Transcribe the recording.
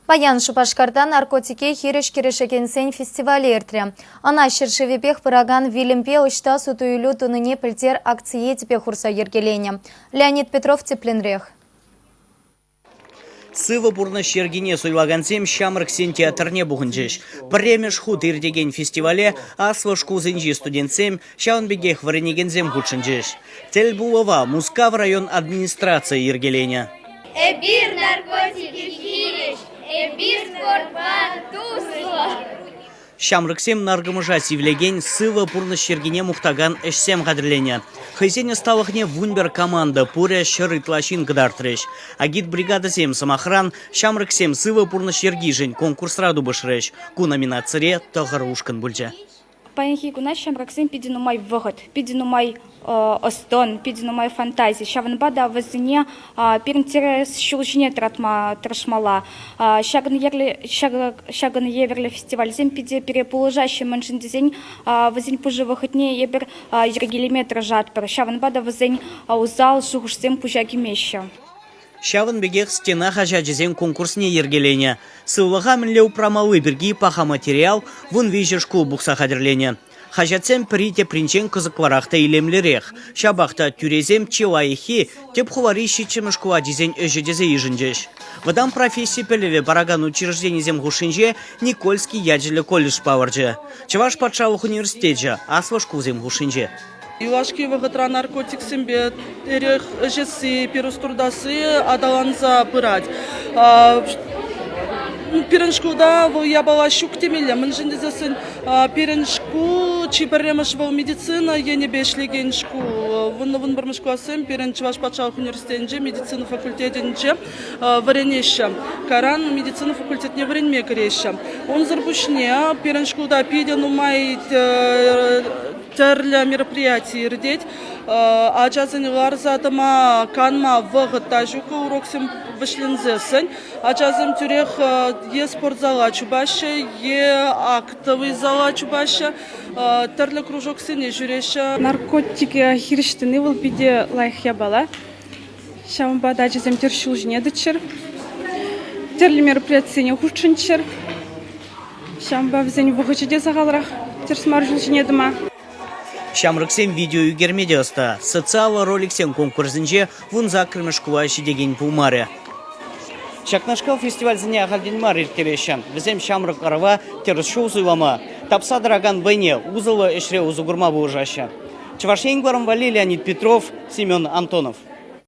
Паян Шупашкарта наркотике хирӗҫ кӗрешекенсен фестивалӗ иртрӗ. Ӑна ҫӗршывӗпех пыракан вилӗмпе ӑҫта суту-илӳ тунине пӗлтер акцие тӗпе хурса йӗркеленӗ. Леонид Петров тӗплӗнрех. Сывӑ пурнӑҫ йӗркине суйлакансем ҫамрӑксен театрне пухӑнчӗҫ. Пӗрремӗш хут иртекен фестивале аслӑ шкулсенчи студентсем, ҫавӑн пекех вӗренекенсем хутшӑнчӗҫ. Тӗл пулӑва Мускав район администрацийӗ йӗркеленӗ. Эпир наркотике хирӗҫ, эпир спортпа туслӑ. Ҫамрӑксем наркӑмӑша сивлекен, сывӑ пурнӑҫ йӗркине мухтакан ӗҫсем хатӗрленӗ. Хӑйсен ӑсталӑхне 11 команда, пурӗ 100 ытла ҫын кӑтартрӗҫ. Агитбригадӑсем, сӑмахран, ҫамрӑксем сывӑ пурнӑҫ йӗркишӗн конкурсра тупӑшрӗҫ. Ку номинацире тӑхӑр ушкӑн пулчӗ. Паянхи куна ҫамрӑксен питӗ нумай вӑхӑт, питӗ нумай ӑс-тӑн, питӗ нумай фантази. Ҫавӑнпа та вӗсене пирӗн тӗрӗс ҫул ҫине тӑратма тӑрӑшмалла. Ҫакӑн ҫакӑн евӗрлӗ фестивальсем питӗ пире пулӑшаҫҫӗ, мӗншӗн тесен вӗсен пушӑ вӑхӑтне эпир йӗркелеме тӑрӑшатпӑр. Ҫавӑнпа та вӗсен усал шухӑшсем пуҫа кӗмеҫҫӗ. Ҫавӑн пекех стена хаҫачӗсен конкурсне йӗркеленӗ. Сывлӑха мӗнле упрамалли пирки паха материал 13 шкул пухса хатӗрленӗ. Хаҫатсем пӗри тепринчен кӑсӑклӑрах та илемлӗрех. Ҫапах та тӳресем чи лайӑххи тӗп хулари ҫиччӗмӗш шкул ачисен ӗҫӗ тесе йышӑнчӗҫ. Вӑтам професси пӗлӗвӗ паракан учрежденисем хушшинче Никольский ячӗллӗ колледж палӑрчӗ. Чӑваш патшалӑх университечӗ аслӑ шкулсем хушшинче. Юлашки вӑхӑтра наркотиксемпе эрех ӗҫесси, пирус туртасси аталанса пырать. Пирӗн шкулта вӑл япала ҫук темелле. Мӗншӗн тесессӗн пирӗн шкул чи пӗрремӗш вӑл медицина енӗпе ӗҫлекен шкул. Вуннӑ-вунпӗрмӗш классем пирӗн Чӑваш патшалӑх университетӗнче медицина факультетӗнче вӗренеҫҫӗ. Кайран медицина факультетне вӗренме кӗреҫҫӗ. Унсӑр пуҫне пирӗн шкулта питӗ нумай тӗрлӗ мероприяти иртет. Ачасене ларса тӑма, канма вӑхӑт та ҫук уроксем вӗҫленсессӗн. Ачасем тӳрех е спортзала чупаҫҫӗ, е актовый зала чупаҫҫӗ, тӗрлӗ кружоксене ҫӳреҫҫӗ. Наркотике хирӗҫ тӑни вӑл питӗ лайӑх япала. Ҫавӑнпа та ачасем тӗрӗс ҫул ҫине тӑччӑр, тӗрлӗ мероприятисене хутшӑнччӑр. Ҫавӑнпа вӗсен вӑхӑчӗ те сахалрах тӗрӗс мар ҫул ҫине тӑма. Ҫамрӑксем видео ӳкерме те ӑста. Социаллӑ роликсен конкурсӗнче 18-мӗш шкула ҫитекен пулмарӗ. Ҫакнашкал фестивальсене ахальтен мар ирттереҫҫӗ. Вӗсем ҫамрӑк ӑрӑва тӗрӗс ҫул суйлама, тапса тӑракан вӑйне усӑллӑ ӗҫре усӑ курма пулӑшаҫҫӗ. Чӑваш Ен кӑларӑм валли Леонид Петров, Семен Антонов.